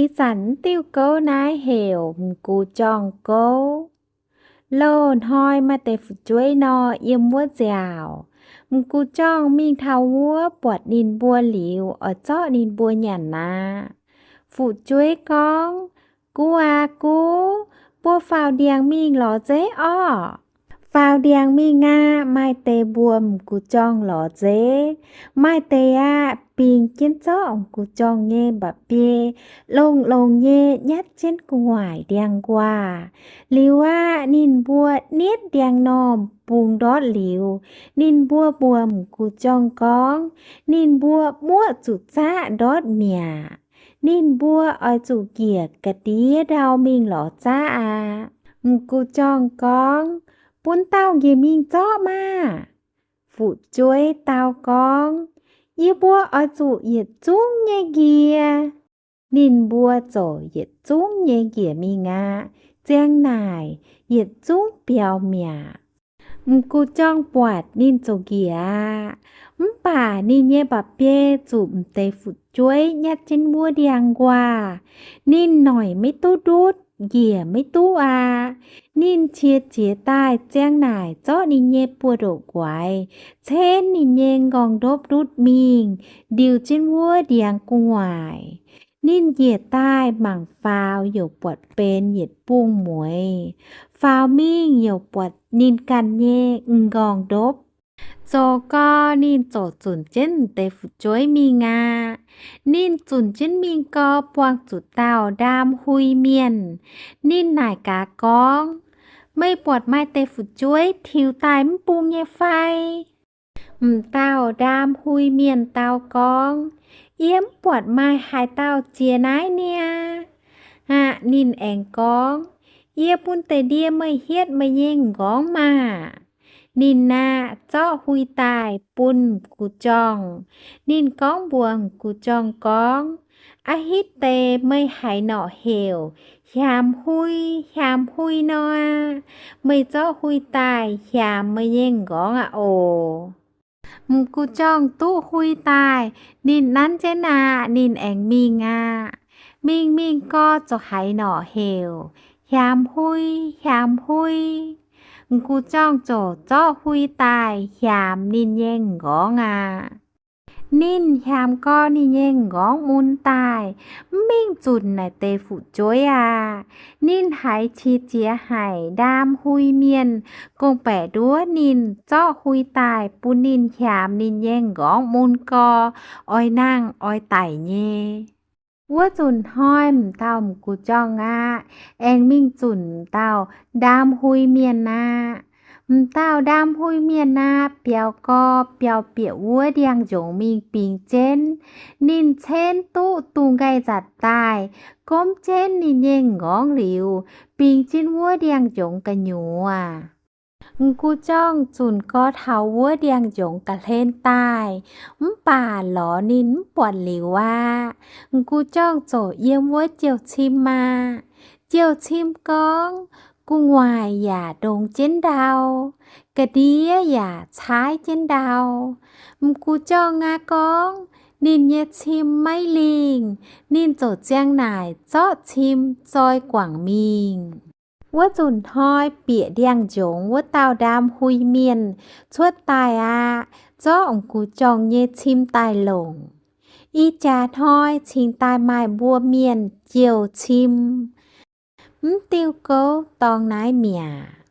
Ih zanc m'diuh gouv naaiv heuc M'gux Jorngh Gouv. Loz-hnoi maaih deix fu'jueiv nor, yiem wuov nziaauc, M'gux Jorngh mingh taux wuov buatc ninh mbuo liuz, oix zorqv ninh mbuo nyanc aqv. Fu'jueiv gorngv, Guv aac guv, mbuo faaux ndiangx mingh lorz nzeiv orqc. Faaux ndiangx mingh aqv. Maaih deix mbuox M'gux Jorngh lorz nzeiv, maaih deix aqv bingx jienv zorqv M'gux Jorngh nyei mba'biei longx-longx nyei nyatv jienv gu'nguaaic ndiangx-nquaah. Liuz aqv, ninh mbuo nietv ndiangx-normh bungx ndortv liuz, ninh mbuo mbuox M'gux Jorngh gorngv, ninh mbuo muoqv zuqc zaqv ndortv mi'aqv. Ninh mbuo oix zuqc njiec ga'ndiev ndau mingh lorz zaqv aqv. M'gux Jorngh gorngv, Bun dauh njiec mingh zorqv maah! Fu'jueiv dau gorngv, Yie mbuo oix zuqc yietc zungv nyei njiec. Ninh mbuo ziouc yietc zungv nyei njiec mingh aqv. Ziang naaic, yietc zungv biaux mi'aqv. M'gux Jorngh buatc ninh ziouc njiec aqv. Mv baac ninh nyei mba'biei zuqc m'deix fu'jueiv nyatv jienv wuov ndiangx-nquaah. Ninh noic maiv duqv ndutv, njiec maiv duqv aqv. Ninh qiex jiez daaih ziang naaic zorqv ninh nyei buoz-ndoqv guaix cenv ninh nyei nqorngv-ndopv ndutv mingh, ndiux jienv wuov ndiangx gu'nguaaic. Ninh njiec daaih mangc faaux youc buatc benx yietc bung mueiz. Faaux mingh youc buatc ninh ganh nyei m'nqorngv-ndopv. Zoux gau ninh ziouc zunc jienv m'deix fu'jueiv mingh aqv. Ninh zunc jienv mingh gau, buangh zuqc dauh ndaam hui mienh. Ninh naaic gaax gorngv, Meih buatc maaih deix fu'jueiv tiux daaih mv bung nyei fai? M'dauh ndaam hui mienh dau gorngv, Yie mv buatc maaih haaix dauh jiex naaiv niaa. Aqv, ninh aengx gorngv, Yie bun deix ndie meih hietv meih nyei m'nqorngv maah! Ninh aqv, zorqv hui daaih bun m'gux jorngh. Ninh gorngv mbuox m'gux jorngh gorngv, A'hitv deix meih haaix norqc heuc hiaamx hui, hiaamx hui nor aqv. Meih zorqv hui daaih hiaamx meih nyei m'nqorngv aqv oc. M'gux jorngh duqv hui daaih, ninh nanv jienv aqv. Ninh aengx mingh aqv. Mingh mingh gau, ziouc haiz norqc heuc, Hiaamx hui, hiaamx hui. M'gux jorngh ziouc zorqv hui daaih hiaamx ninh nyei m'nqorngv aqv. Ninh hiaamx gau ninh nyei m'nqorngv mun daaih, mv mingh zunc naaic deix fu'jueiv aqv. Ninh haiz qiex jiez haic ndaam hui mienh gorngv-baeqc nduov ninh, zorqv hui daaih bun ninh hiaamx ninh nyei m'nqorngv mun gau, oix nangh oix daic nyei. Wuov nzunc hnoi m'dauh m'gux jorngh aqv, aengx mingh zunc m'dauh ndaam hui mienh aqv. M'dauh ndaam hui mienh aqv, biaux gau, biaux bieqc wuov ndiangx-njongz mingh bingx jienv. Ninh cenv duqv dungz nqaih nzatc daaih, gomv jienv ninh nyei m'nqorngv liuz, bingx jienv wuov ndiangx-njongz gu'nyuoz. M'gux jorngh zunc gau taux wuov ndiangx-njongz ga'hlen daaih, mv baac lorz ninh mv buatc liuz aqv. M'gux jorngh ziouc yiem wuov jouh cim aqv. Jouh cim gorngv, gu'nguaaic yaac ndongx jienv ndau, ga'ndiev yaac caaiv jienv ndau. M'gux jorngh aqv gorngv, ninh nyei cim maiv lingh, ninh ziouc ziang naaic zorqv cim zoi guangc mingh. Wuov nzunc hnoi bieqc ndiangx-njongz wuov dauh ndaam hui mienh cuotv daaih aqv, zorqv m'gux jorngh nyei cim daaih longc. Ih jaax hnoi cingx daaih maaih mbuo mienh jouh cim. Mv diuh gouv dorngx naaiv mi'aqv.